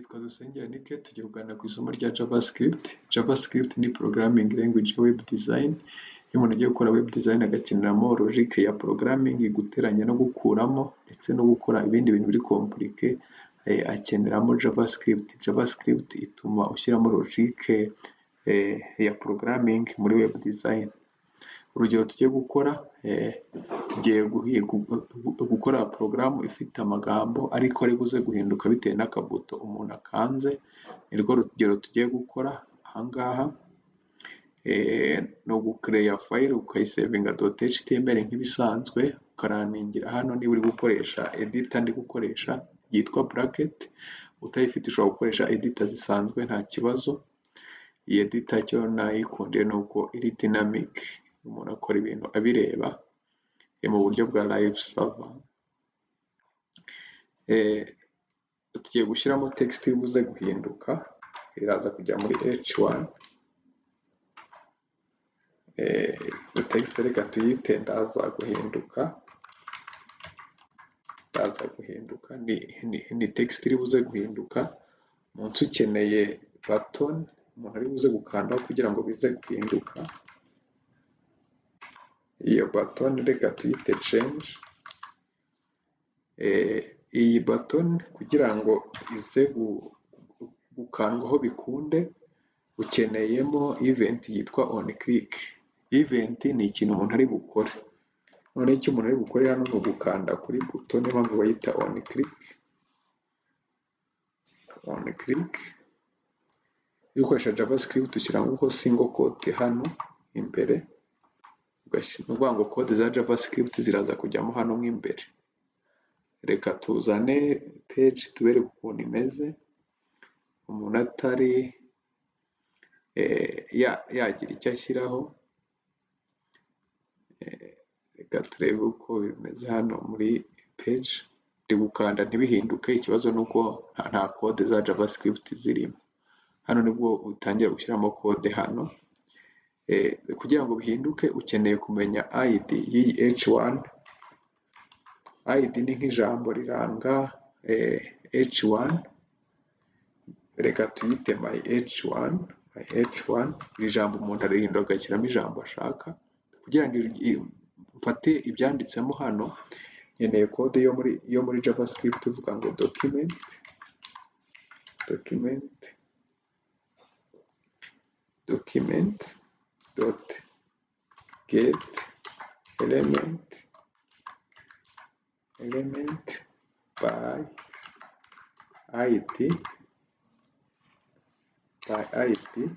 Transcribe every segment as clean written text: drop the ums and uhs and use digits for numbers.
Nitwa Dusenge Yannick, tugiye kuganira ku isomo rya JavaScript. JavaScript ni programming language ya web design. Iyo umuntu agiye gukora web design agakeneramo logic ya programming, guteranya no gukuramo ndetse no gukora ibindi bintu biri compliqué, akeneramo JavaScript. JavaScript ituma ushyiramo logic ya programming muri web design. Urugero tugiye gukora, tugiye gukora porogaramu ifite amagambo ariko ari buze guhinduka bitewe n'akabuto umuntu akanze. Nirwo rugero tugiye gukora ahangaha. Ni ugukereya file, ukayisevinga .html nk'ibisanzwe, ukaraningira hano niba uri gukoresha editor ndi gukoresha yitwa Bracket. Utayifite ushobora gukoresha editor zisanzwe, nta kibazo. Iyi editor cyo nayikundiye ni uko iri dynamic, umuntu akora ibintu abireba mu buryo bwa live server. Tugiye gushyiramo text iri buze guhinduka, iraza kujya muri h1. Text reka tuyite "Ndaza guhinduka". "Ndaza guhinduka" ni text iri buze guhinduka. Munsi ukeneye button umuntu ari buze gukandaho kugira ngo bize guhinduka. Iyo button reka tuyite change. Iyi button kugira ngo ize gukandwaho bikunde, ukeneyemo event yitwa on click. Event ni ikintu umuntu ari bukore. Noneho icyo umuntu ari bukore hano ni ugukanda kuri buto, niyo mpamvu bayita on click. On click, iyo ukoresha JavaScript ushyiramo single quote hano imbere, ni ukuvuga ngo code za JavaScript ziraza kujyamo hano mo imbere. Reka tuzane page tubereke ukuntu imeze, umuntu atari yagira icyo ashyiraho. Reka turebe uko bimeze hano muri page. Ndi gukanda ntibihinduke, ikibazo ni uko nta code za JavaScript zirimo. Hano nibwo utangira gushyiramo code hano. Kugira ngo bihinduke ukeneye kumenya ID y'iyi h1. ID ni nk'ijambo riranga h1. Reka tuyite my h1. My h1, iri jambo umuntu arihindura agashyiramo ijambo ashaka. Kugira ngo mfate ibyanditsemo hano, nkeneye code yo muri JavaScript ivuga ngo document document document dot get element element by id, by id.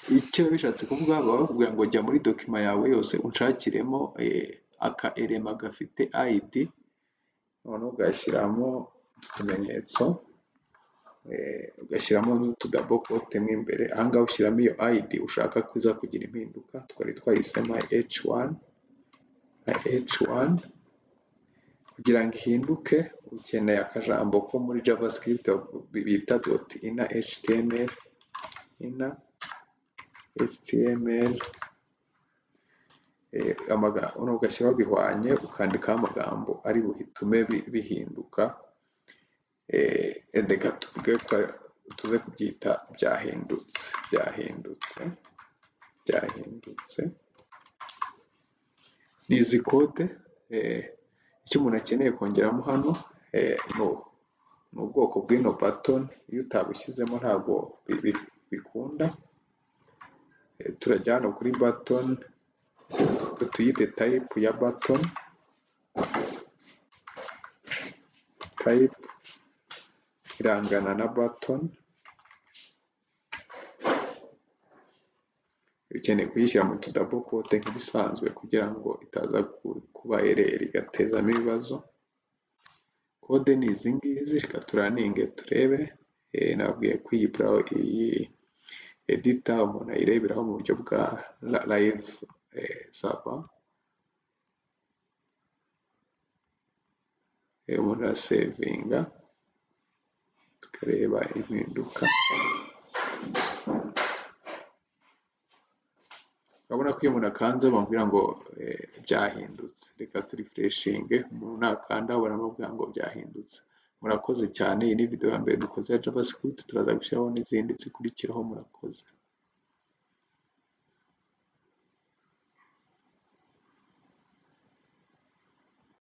Icyo bishatse kuvuga, baba bakubwira ngo jya muri document yawe yose unshakiremo aka element gafite id, noneho ugashyiramo utu tumenyetso, ugashyiramo n'utu double quote mo imbere. Aha ngaha ushyiramo iyo id ushaka ko iza kugira impinduka, twari twayise my h1. My h1 kugira ngo ihinduke ukeneye akajambo ko muri JavaScript bita dot inner html. Inner html, ugashyiraho bihwanye, ukandikaho amagambo ari buhitume bihinduka. Reka tuvuge ko tuze kubyita "Byahindutse". Byahindutse, byahindutse ni izi code. Icyo umuntu akeneye kongeramo hano ni ubwoko bw'ino button. Iyo utabushyizemo ntabwo bikunda. Turajya hano kuri button, tuyite type ya button, type irangana na button. Ukeneye kuyishyira mu tudouble quote nk'ibisanzwe kugira ngo itaza kuba error igatezamo ibibazo. Code ni izi ngizi. Reka turaninge turebe. Nabwiye ko iyi editor umuntu ayireberaho mu buryo bwa live server. Umuntu arasevinga, tukareba impinduka. Urabona ko iyo umuntu akanze bamubwira ngo "Byahindutse". Reka turifureshinge. Umuntu nakanda baramubwira ngo "Byahindutse". Murakoze cyane. Iyi ni video ya mbere dukoze ya JavaScript, turaza gushyiraho n'izindi zikurikiraho. Murakoze.